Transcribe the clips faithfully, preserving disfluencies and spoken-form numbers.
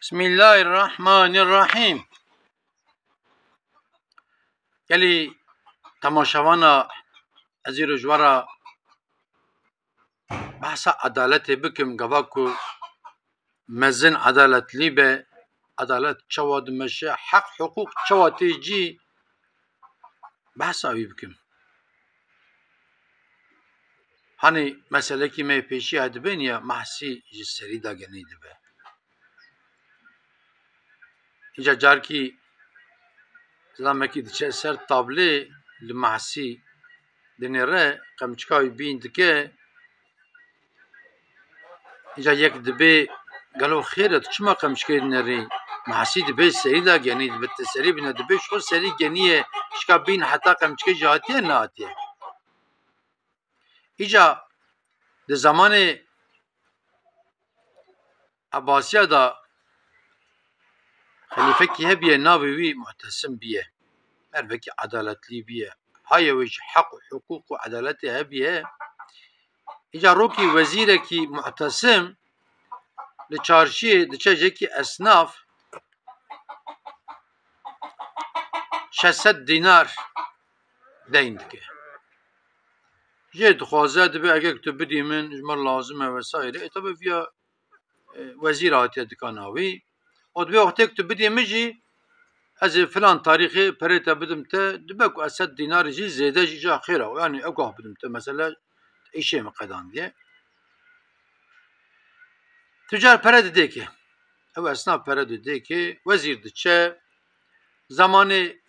Bismillahirrahmanirrahîm. Gelî temaşevana, ez îro ji we re behsa edaletê bikim, gava ku mezin edaletlî be, edalet çawa dimeşe, heq, hiqûq çawa tê cî, behsa wî bikim. Hanî meselekî me pêşî ya dibe niya, mehsî ji serî de genî dibe. Îca carkî zilamekî diçe ser tablê, li mehsî dinêre, qemçika wî bîn dike. Îca yek dibê, gelo xêr e, tu çima qemçikê dinêrî? Mehsî dibê serî de genî, dibe te serî bîne, dibê ji xwe serî geniye, şika bîn heta qemçikê jî hatiye, nehatiye. Îca di zemanê Ebasiya de xelîfekî hebiye, navê wî Mu'tesim biye. Mervekî edaletlî biye. Hayê wê ji heq û hiqûq û edaletê hebiye. Îca rokî wezîrekî Mu'tesim li çarşiyê diçe jekî esnaf şeş sed dînar deyn dike. Jê dixwaze, dibe eger tu bidî min, ji min lazim e vesaire. E, tabi viya, e, wezîr hatiye dikana wî. Û dibe wextê ku tu bidî min jî, ez ê filan tarîxê perê te bidim te, dibe ku ez sed dînar jî zêde jî ca xêr e. Yani ew gah bidim te, mesela îşê min qedandiye. Tucar pere didê ke. Ew esnaf pere didê ke, wezîr diçe, zemanê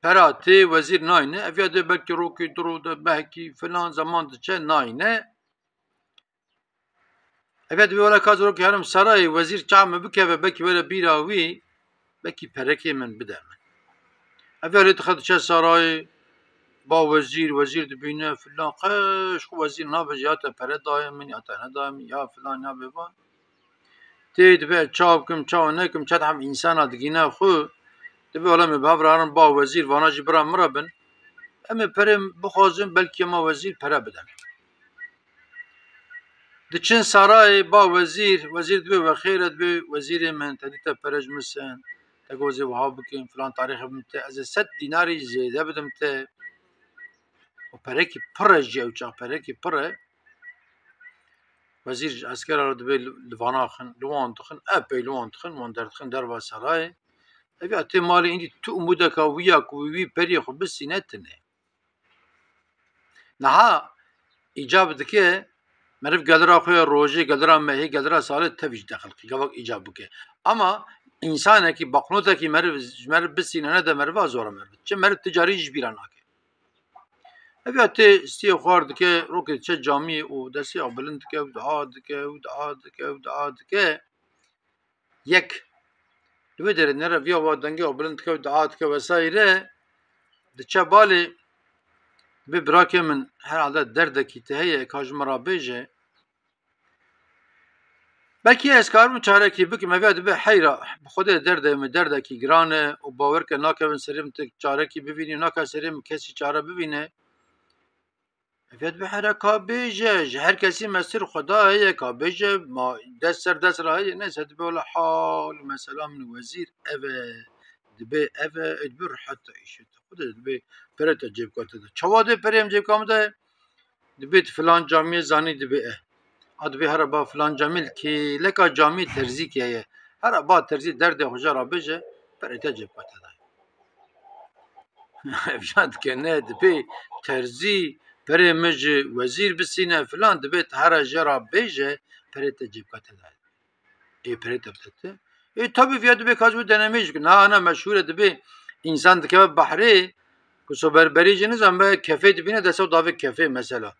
pera tê, wezîr nayne. Ev ya dê belkî rokê du ro de, belkî filan zaman diçe, nayne. Ev ya dibê wela ka ez rokê herim serayê, wezîr çav min bikeve, belkî were bîra wî, belkî perekê min bide min. Ev ya lê dixe diçe serayê, ba wezîr, wezîr dibîne filan, qe ji xwe wezîr nabêje, ya te pere daye min, ya te nedaye min, ya filan, ya bêvan. Tê dibe çaw bikim, çaw nekim, çend hem însana digîne xwe. Dibe wela me bi hev re herin ba wezîr, vana jî bira min re bin. Em ê perê bixwazin, belkî ema wezîr pere bide min. Diçin sarayê ba wezîr, wezîr dibe we xêr e, dibe wezîrê min, te dîte pere ji min sen, te got ez ê wiha bikim, filan tarîxê bidim te, ez ê sed dînarî zêde bidim te. Û perekî pir e jî, ew çax perekî pir e. Wezîr ji eskera re dibê li, li vana xin, li wan dixin, epey li wan dixin, wan derdixin derva serayê. Ev ya tê malê, îndî tu umûdeka wî ya ku wî periyê xwe bisîne tune. Niha îcab dike, meriv gelira xwe ya rojê, gelira mehê, gelira salê tevî ji dexilqî, gavak îcab bike. Ama însanekî, baqnotekî meriv, ji meriv bisîne nede meriva, zor e meriv. Çi meriv ticarî ji bîra nake. Ev ya tê stiyê xwar dike, rokê diçe camiyê û destê xwe bilind dike û dua dike û dua dike û dua dike. Yek. Li wê derê nere viya wa dengê xwe bilind dike û dua dike vesaire. Diçe balê, bi birakê min herhalde derdekî te heye, ka ji min re bêje. Belkî ez karim çarekî bikim, ev ya dibe heyra, bi Xwedê derdê min derdekî giran e û bawer ke nakevin serê min tu çarekî bivînî, nake serê min kesî çare bivîne. Ev ya dibe heyra ka bêje, ji her kesî mestir Xweda heye, ka bêje ma dest ser dest re heye, neyse dibe wela hal û mesela min wezîr ev e, dibe ev e, ê dibe rehet te îşê te. Xwedê dibe pere te cêbka te de. Çawa dê perê em cêbka min de? Dibê tu filan camiyê zanî dibê e. A dibê here ba filan camiyê li kêleka camiyê terzîkê heye. Here ba terzî derdê xwe jê re bêje, perê te cêbka te de. Ev jî dike ne, dibê terzî perê min ji wezîr bisîne filan, dibê tu here jê re bêje, perê te cêbka te de. Ê perê te bide te. Ê, tabi viya dibê ka ji bo denemê jî. Na, na meşhûr e, dibê însan dikeve behrê, ku soberberî jî nizam be, kefê dibîne, destê davê kefê mesela.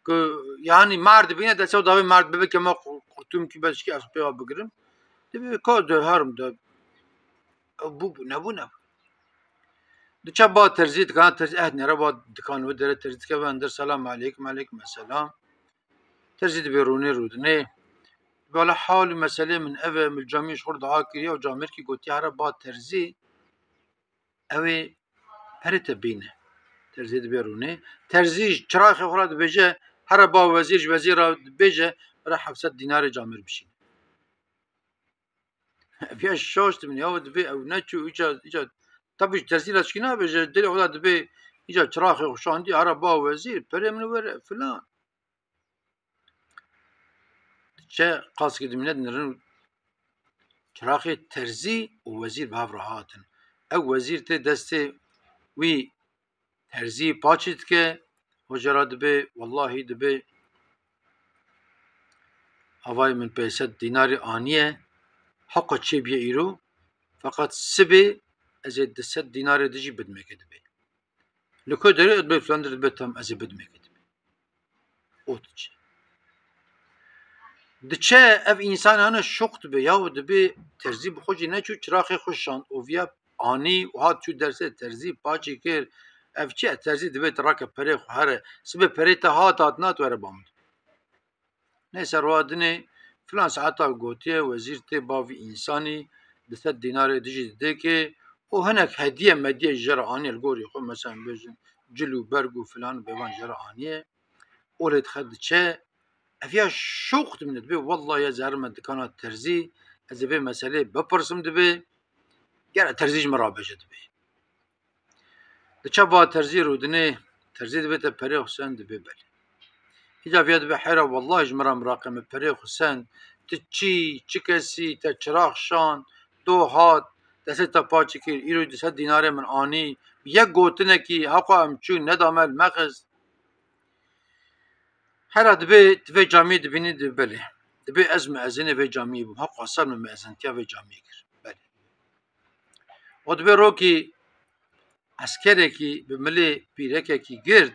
Ku, yani, mar dibîne, destê davê mar, bibe ke ma qu-, qurtum ki be şikî ez pê wa bigirim. Dibê ka de herim de. Bû, bû, nebû, nebû. Diçe ba terzî dikan, terzî, eh, nere ba dikan wê dere terzî dikeve, endir selam aleykum, aleykum selam. Terzî dibê rûnê rûdinê. Bala hal û meselê min ev e, min camî ji xwe re dua kiriye û camêrkî gotiye here ba terzî, ew ê perê te bîne. Terzî dibê rûnê. Terzî ji çiraxê xwe re dibêje, here ba wezîr, ji wezîr re dibêje, bira heft sed dînarê camêr bişîne. Ev ya şaş dibin ya, dibê ew neçû, îca, îca, tabi ji terzî re çikî nabêje, dilê xwe de dibê, îca çiraxê xwe şandî, here ba wezîr, perê min were, filan. Diçe qaskî dimîne, dinirin çiraxê terzî û wezîr bi hev re hatin. Ew wezîr tê destê wî terzî paçî dike, hojera dibê, wellahî dibê, havayê min pênc sed dînarî aniye, heqa çê biye îro, feqet sibê ez ê du sed dînarê dijî bidmeke dibê. Li ku derê dibê filan der dibê tam ez ê bidmeke dibê. Û diçe. Diçe ev însan hene şok dibe, yaw dibê terzî bi xwe jî neçû çiraxê xwe şand û viya anî û hat çû dersê terzî paçî kir. Ev çi ye? Terzî dibê tu rake perê xwe here. Sibê perê te hat hat nat were ba min. Neyse, rwa dinê filan saeta gotiye, wezîr tê bavî însanî, du sed dînarê dijî didê ke û hinek hediye mediye ji re aniye li gorî xwe, mesela bêjin cil û berg û filan bêvan ji re aniye. Olê dixe diçe, ev ya şok dimîne dibê, wellahî ez herim me dikana terzî, ez ê vê meseleyê bipirsim dibê, gere terzî ji min rabêje dibê. Diçe ba terzî rûdinê, terzî dibê te perê xwe send dibê belê. Îca viya dibê heyra wellahî ji min re miraqe min perê xwe send, tu çî, çi kesî, te çirax şand, do hat, destê te paçî kir, îro du sed dînarê min anî, yek gotinekî, heqo em çûn, neda me li me xist. Hera dibê tu vê camiyê dibînî dibê belê. Dibê ez muezinê vê camiyê bûm. Heq xwesar min mueziniya vê camiyê kir. Belê. Û dibê rokî eskerekî bi milê pîrekekî gird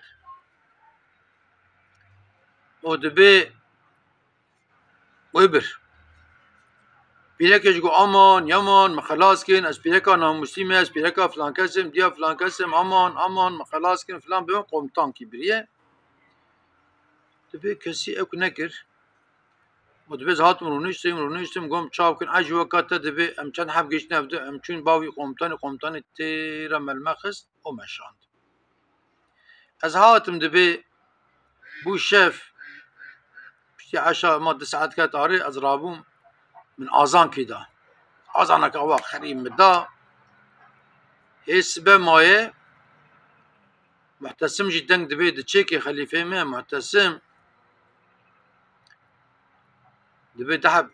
û dibê wê bir. Pîrekê ji got, "Aman, yaman, min xelas kin, ez pîreka namûsî me, ez pîreka filan kes im, diya filan kes im, aman, aman, min xelas kin," filan, bê min komutankî biriye. Dibê kesî ew nekir. Û dibê ez hatim rûniştim, rûniştim, gom çav kin, "Ej weka te dibê, em çend heb gihiştin ev de, em çûn bavî komutanê, komutanê têra me li me xist û me şand." Ez hatim dibê bû şev, piştî eşa ma du saet ket arê, ez rabûm, min azankî da. Azaneke awa xerî min da. Hê sibe maye, Muhtesim jî deng dibê diçe ke xelîfê me, Muhtesim dibê deheb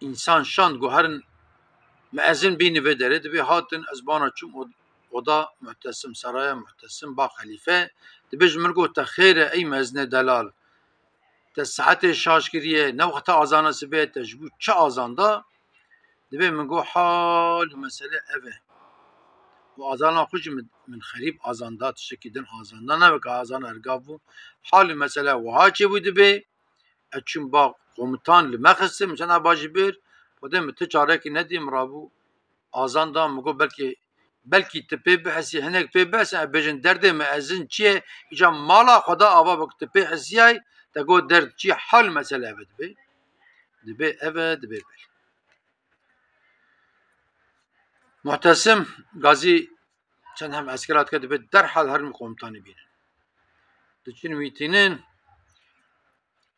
însan şand, got, "Herin, muezin bîne vê derê." Dibê hatin, ez bana çûm od-, oda Muhtesim, seraya Muhtesim, ba xelîfe. Dibê ji min got, "Te xêr e, ey muezinê delal. Te saetê şaş kiriye, ne wexta azana sibê ye, te ji bo çi azan da?" Dibê min got, "Hal û mesele ev e. Û azana xwe jî min, min xerîb azan da, tiştekî din azan da, ne weke azana ergav bû. Hal û mesele wiha çêbû dibê. Ez çûm ba komutan li me xistin, min çend eba jî bir, xwedê min ti çarekî nedî, min rabû azan da, min got, belkî, belkî tu pê bihesî, hinek pê bihesî, em bêjin derdê muezin çi ye, îca mala xwe da ava bik tu pê hesiyay, te got derd çi ye, hal mesele ev e dibê." Dibê ev e, dibê belê. Muhtesim Gazî çend hem eskera dike, dibê derhal herin komutanê bînin. Diçin wî tînin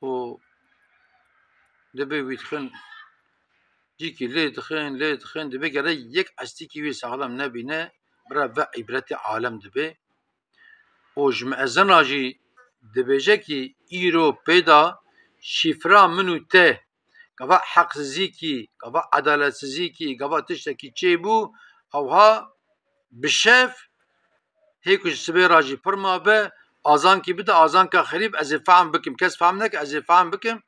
û dibê wî dixin, cîkî lê dixin, lê dixin, dibê gere yek estîkî wî saxlem nebîne, bira ve îbretê alem dibê. Û ji muezina jî dibêje kî îro pê da şîfra min û te, gava heqsizîkî, gava edaletsizîkî, gava tiştekî çêbû, ewha bi şev, hê ku ji sibê re jî pir mabe, azankî bide, azanka xerîb ez ê fehm bikim. Kes fehm neke, ez ê fehm bikim.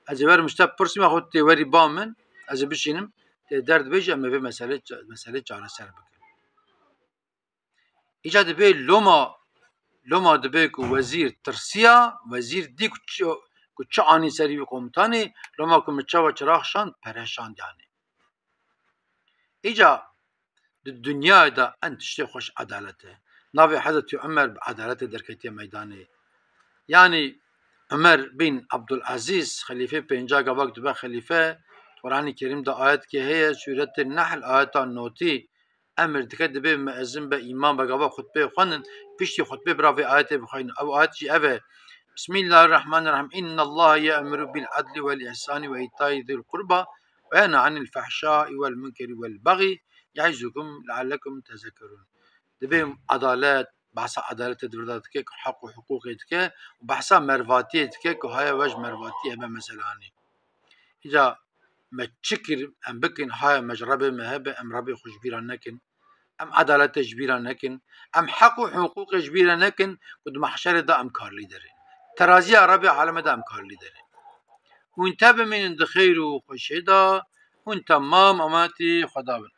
Ez ê werim ji te bipirsim, ya xwe tê werî ba min, ez ê bişînim. Tê derdbêjî, em ê vê meselê, meselê çareser bikin. Îca dibê loma, loma dibê ku wezîr tirsiya, wezîr dî ku çi, ku çi anî serî wî komutanê, loma ku min çawa çirax şand, pere şand yanî. Îca di dinyayê de en tiştê xweş edalet e. Navê Hezretî Umer bi edaletê derketiye meydanê. Yanî Umer bin Abdulazîz, xelîfê pênca gavak dibe xelîfe, Quranê Kerîm de ayetke heye, Sûretê Nehl ayeta notî, emir dike, dibê muezin be, îmam be, gava xutbeyê xwendin, piştî xutbê bira vê ayetê bixweynin. Ew ayet jî ev e. Bismillahirrahmanirrahim. İnnallaha ye'muru bil adli vel ihsani ve ita'i zil qurba وينهى عن الفحشاء والمنكر والبغي يعظكم لعلكم تذكرون. Divê edalet, behsa edaletê di vir de dike, ku heq û hiqûqê dike, û behsa mervatiyê dike, ku haya we ji mervatiyê hebe, mesela, hanî. Îca me çi kir, em bikin, haya me ji Rebê me hebe, em Rebê xwe ji bîra nekin, em edaletê ji bîra nekin, em heq û hiqûqê ji bîra nekin, ku di mehşerê de em karlîder in. Teraziya Rebê alemê de em karlîder in. Hûn te bimînin di xêr û xweşiyê de, hûn temam amatî Xweda bin.